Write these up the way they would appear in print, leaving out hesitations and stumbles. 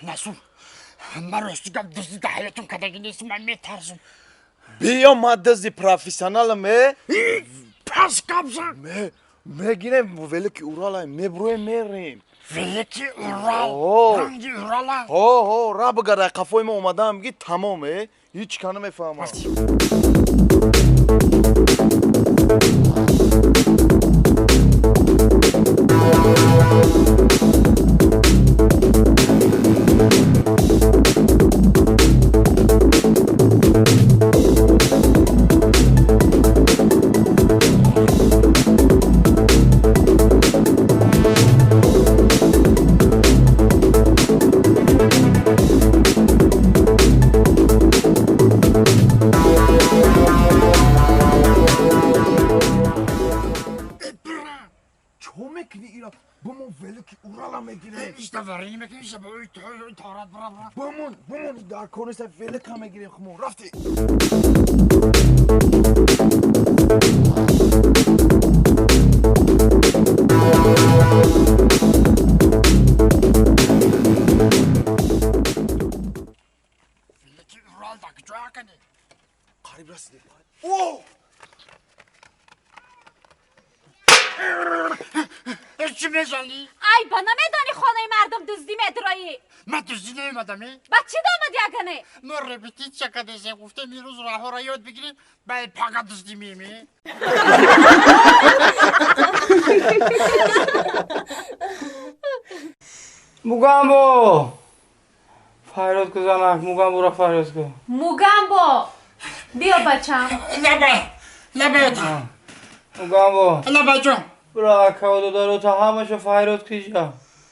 Насур, ман рости гап дуздӣ дар ҳаётам кардагӣ нест, ман метарсам. Биё, ман дузди профессионалам, э. Пас гап зан. Мегирем велики Урала, меброем, мерем. Велики Урал? О. Ранги Урала? Ҳо, ҳо, ра бигарда, қафои мо омадаам, ги тамом, э, ҳеҷ ка намефаҳмам. Чо мекунӣ ира? Бумон, велики Урала мегирем. Ишта варини мекунӣ, ишта ба торат, бара, бара. Бумон, бумон, дар кониса велика мегирем хумон, рафти. Велики Урал дар куҷо акани? Қариб расидем. О! Чӣ мезанӣ? Ай, ба намедонӣ, хонаи мардум дуздӣ медроӣ. Ман дуздӣ наомадам, е. Ба чӣ домадӣ агане? Мо репетитсия кардесем, гуфтем ирӯз раҳоро ёд бигирем, ба пага дуздӣ меем, е. Мугамбо! Файрод ку, занак, Мугамборо файрод ку. Мугамбо, биё, бачам. Лаба, лаба, ота. Мугамбо. Лаба, ҷон. Бура, акаву додарота ҳамаша файрод ку иҷа.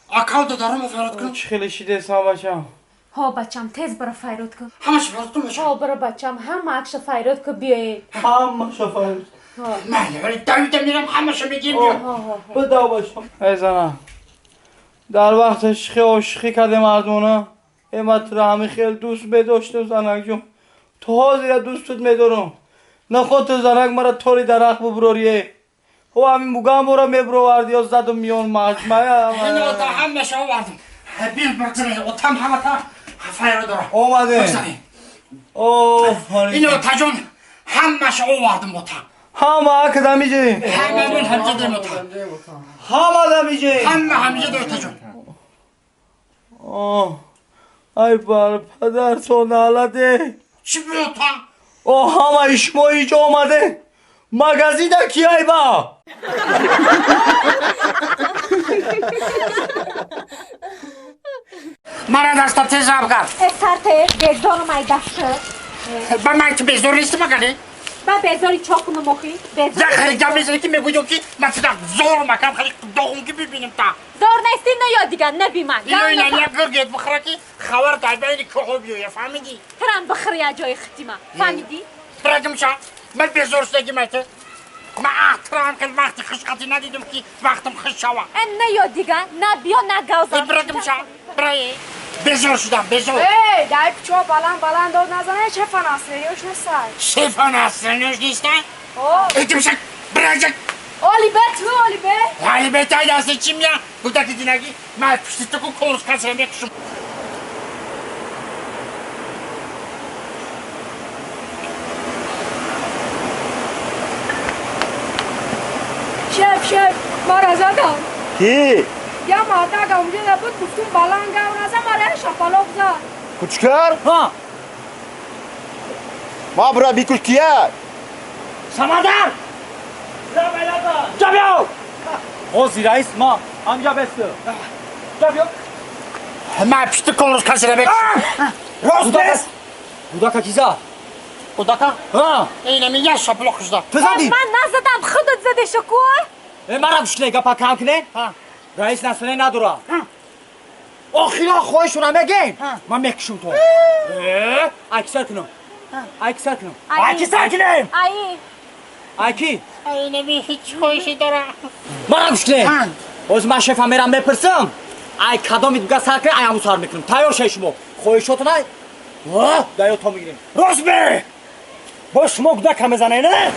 Акаву додаромо файрод кунам? Чӣ хеле шидесам, бачам. Ҳо, бачам, тез бара, файрод ку. Ҳамаша файрод кунам, бачам? Ҳо, бара, бачам, ҳама акша файрод ку, биёед. Ҳамаша файрод. Майли, вале давида мерам, ҳамаша мегирем, биём. Бидав, бачам. Эй, занак, дар вақти шихи ошиқӣ кардем мардумона, э, ман туро ҳамин хел дӯст медоштам, занакҷон, то ҳозира дӯстут медорам. Наход ту, занак, мара тори дарахт бубурорие, ҳо, ҳамин Мугамборо мебуроварди ё задум миён маҷмая. Ин ота, ҳамаша овардам, бил, бигзаред, отам, ҳамата файрод дора. Омадем. Бигзаред. Офарин. Ин отаҷон, ҳамаша овардам, ота. Ҳама акадамиҷи. Ҳамамон ҳамҷа дорем, ота. Ҳама дамиҷи. Ҳама ҳамҷа дор, отаҷон. Ай, бар падартон налате. Чӣ буд, ота? О, ҳамаи шумо иҷо омаде, магазина ки айба? Мара даста тез об кард. Э, сарте, безорам ай даста. Ба ман ки безор нестим, агане. Ба безори чо кунам охи? Безор. Як хеле гап мезанӣ, ки мегӯё, ки ман чида зорам, акам, хеле доғум, ки бибинем та. Зор нести, наё дигар, наби ман. Ино ина як гиргет бихӯра, ки хабар дар байни кӯҳо биёя, фаҳмидӣ? Тирам бихӯр я ҷои хитима, фаҳмидӣ? Бирагимша, ман безор шудагим айта. Ман ахтирам, хел вақти хушқатӣ надидам, ки вақтам хуш шава. Э, наё дигар, на биё, на гавзан. Бирагимша, бирае, безор шудам, безор. Эй, дай пчо баланд баланд дод назанай, шефа настроениёш нестай. Шефа настроениёш нестай? О. Этимшак, бираҷак. Оли бе ту, оли бе. Оли бе тай дасти чим я? Гудаки динаги, ман пушти ту ку конус касра мекушум. Шеф, шеф, мара задам. Ки? Я мардага унҷа буд, гуфтум баланд гав назан, мара шапалоқ зад. Кучкар? Ҳа. Ма бура бикуш, кия? Самандар! Ҷа биё! Ҳозир, раис, ма ҳамҷа бесту. Ҷа биё. Ман пушти конус касра мекушум. Рост нест? Гудака ки зад? Гудака? Ҳа. Инами я шапалоқ зад. Ту задӣ? Ман назадам, худат задеша ку. Э, мара гӯш кунед, гапа кам кунед. Раис настроение надора. Охирон хоҳишона мегем, ман мекушум то. Э, ай ки сар кунам? Ай ки сар кунам? Ай ки сар кунем? Ай. Ай ки? Инами ҳеҷ хоҳише дора. Мара гӯш кунед, ҳозир ман шефа мерам, мепурсам, ай кадоми дуга сар кунед, ай ҳамун сар мекунам. Тайёр шавед, шумо хоҳишотона дар ёдтон мегирем. Рост бе, бо шумо гудака мезанед, не?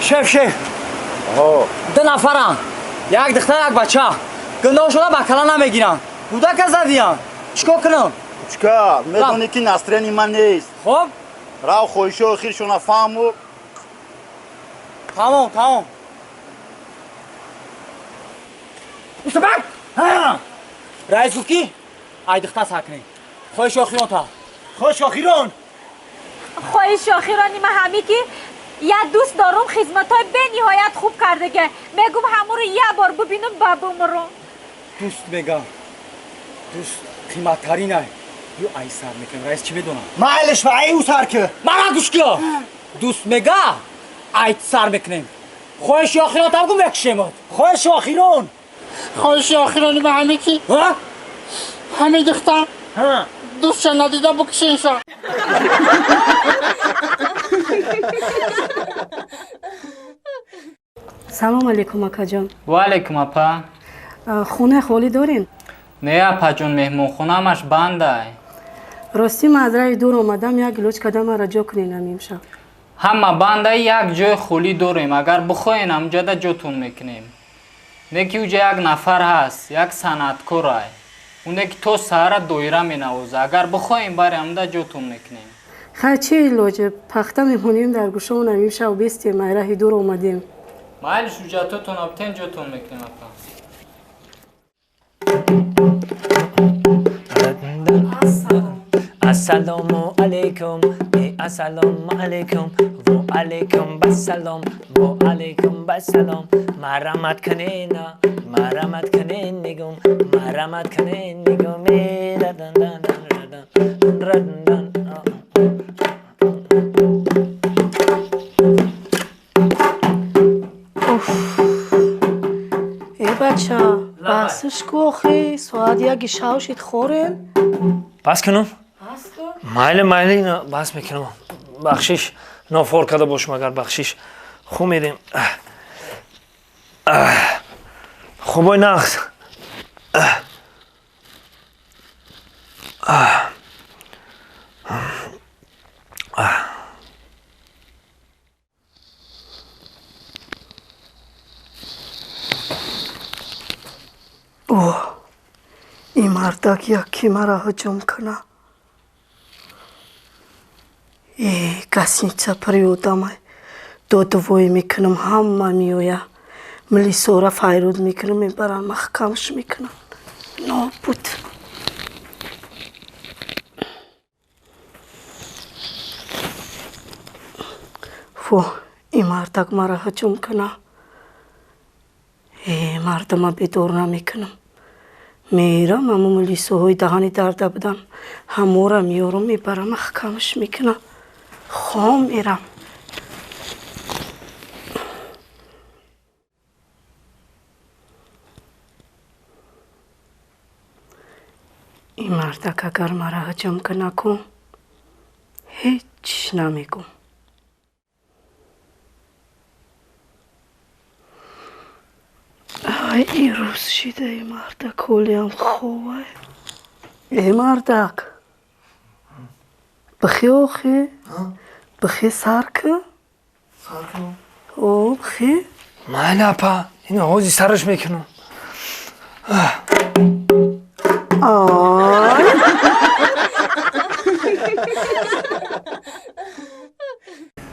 Шеф, шеф. Ду нафарам, як духтар, як бача. Гундошона ба кала намегиранд. Кӯдака задиян. Чикор кунам? Кучка, медонӣ ки настроени ман нест. Хоб? Рав хоҳишҳои охиршона фаҳму. Тамом, тамом. Устабак! Ҳа! Раис гуфт ки айдихта сар кунем. Хоҳиши охирон та. Хоҳиши охирон. Хоҳиши охирони ман ҳамин ки як дӯст дорум хизматҳои бениҳоят хуб кардага. Мегум ҳамонро як бор бибинум ба бумрум. Дӯст мегам. Дӯст қиматтаринай. Ю ай сар мекунем. Раис чӣ медонам? Майлиш ва ай ӯ сар ки. Мара гӯш киё. Дӯст мега ай сар мекунем. Хоҳиши охирон там гум мекушемод. Хоҳиши охирон. Хоҳиши охирони ман ҳамин ки ҳамин духтар дӯстша надида букушенша. Салом алейкум, акаҷон. Ва алейкум, апа. Хона холӣ дорем? Не, апаҷон, меҳмонхонаамаш бандай. Ростӣ ман аз раи дур омадам, як илоҷ кардам маро ҷо кунен имшаб. Ҳама бандай, як ҷои холӣ дорем. Агар бихоҳен, ҳамҷода ҷотон мекунем. Не ки уҷа як нафар ҳаст, як санъаткорай. Уне ки то саҳара доира менавоза. Агар бихоҳем, бари ҳамда ҷотон мекунем. Хай, чӣ илоҷе? Пахта мемонем дар гӯшаонам имшаб бестем, ай раҳи дур омадем. Майли, ҳуҷҷатотон обтен, ҷотон мекунем, апа. Ассалому алейкум, ассалому алейкум, ва алейкум басалом, ва алейкум басалом. Марамат кунена, марамат кунен мегум, марамат кунен мегум. Радан дан радан радан. Э бача, басш ку охи, соат яки шав шид хорем. Бас кунам? Майли, майли, бас мекунам. Бахшиш, нофор карда бошам агар, бахшиш. Хуб мерем. Хубой нағз. Оҳ, ин мардак якки маро ҳуҷум куна. Э, гостиница пари одамай. Додувой мекунам, ҳама меоя. Милисора файруд мекунам, мебарам, маҳкамш мекунам. Нобуд. Фо, ин мардак маро ҳуҷум куна. Э, мардама бедор намекунам. Мерам, ҳамо милисоҳои даҳани дарда будан. Ҳамора меёрам, мебарам, маҳкамш мекунам. Хом мерам. Ин мардак агар маро ҳуҷум куна ку, ҳеҷ намегӯм. Ай, ин рӯз шида ин мардак ҳолиам ховай. Э мардак, бихе охи, бихе сар ку. Сар кунам? О, бихе. Майли, апа, ино ҳози сараш мекунам. Ай.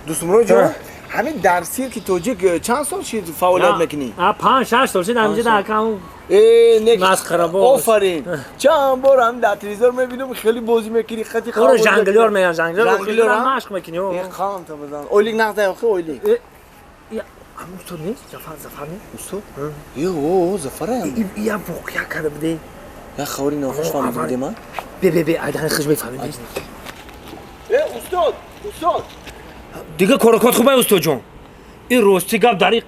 Дӯстмурод ҷон, ҳамин дар сирки тоҷик чанд сол шид фаъолият мекунӣ? 5-6 сол шид ҳаминҷа дар акам. Э, не, масхарабоз. Офарин. Чанд бор ҳам дар телевизор мебинам, хеле бозӣ мекунӣ, хати Ора жонглёр меян, жонглёр машқ мекунӣ. Э, қам та бизан. Ойлик нақд охи ойлик. Ҳамун устод нест? Зафар, Зафар нест? Устод? Е, о, Зафарам. Я воқеа карда буде. Я хабари нохуш фаҳмида будем, а? Бе, бе, бе, айдан хиш мефаҳмид. Э, устод, устод. Дига корокот хубай, устодҷон. Ин рости гап, дар ин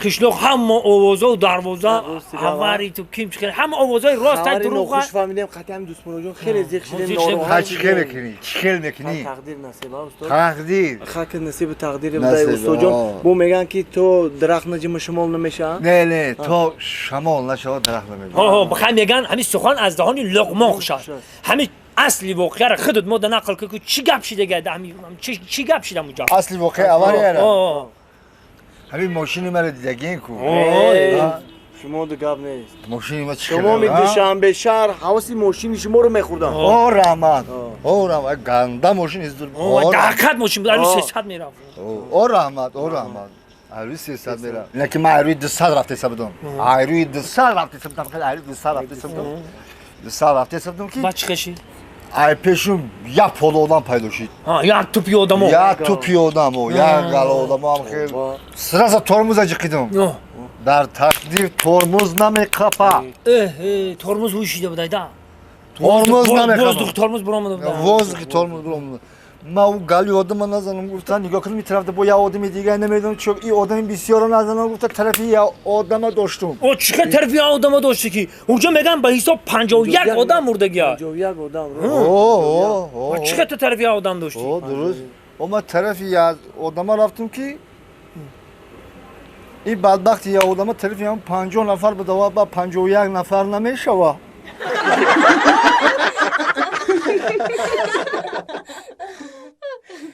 қишлоқ ҳама овозо дарвоза авари ту ким чӣ ҳама овозои рост ай хабари дурӯғ. нохуш фаҳмидем, қатъи ҳам дӯстмуродҷон хеле зиқ шидем, зиқ шидем. нороҳат Чӣ хел мекунӣ? Чӣ хел мекунӣ? Тақдир насиба, устод. Тақдир. Хак насибу тақдири будай, Насиб, устодҷон. о. Бо мегӯянд ки то дарахт наҷима шамол намешавад. Не, не, то шамол нашавад дарахт намебарад. Ҳо, бихай меган ҳамин сухан аз даҳони луқмон хуш аст. Ҳамин асли воқеаро худат мо да нақл кун, чӣ гап шида чӣ гап шида муҷа? Асли воқеа аварияра. О, Ҳамин мошини маро дидагин ку. Ой. Шумо ду гап нест. Мошини ма чӣ Тамоми Душанбе шаҳр ҳаваси мошини шуморо мехӯрдам. О раҳмат. О раҳмат. Ганда мошин из Даҳкат мошин буд, арӯи 300 мерафт. О раҳмат, о раҳмат. Арӯи 300 мерафт. Ина ки ман арӯи 200 рафтеса будам. Арӯи 200 рафтеса будам, хеле арӯи 200 рафтеса будам. 200 рафтеса будам ки Ба чӣ қаши? Ай пешум як поло одам пайдо шид. Як тупи одамо. Як тупи одамо, як гала одамо ҳам хел. Сразу тормоза ҷиқидам. Дар тақдир тормоз намеқапа. Тормоз ҳӯй шида буд айда. Тормоз намеқапа. Воздух тормоз буромада буд. Воздухи тормоз буромада. Ма ӯ гали одама назанам гуфта, нигоҳ кунам, ин тарафда бо як одами дигар намедонам чо, ин одами бисёро назанам гуфта, тарафи як одама доштум. О, чӣ қадр тарафи як одама дошти ки? Унҷо мегӯям ба ҳисоб 51 одам мурдагия. 51 одам. Чӣ қадр тарафи як одам дошти? О, дуруст. О, ма тарафи як одама рафтум ки ин бадбахти як одама тарафи ҳам 50 нафар буда, ба 51 нафар намешава.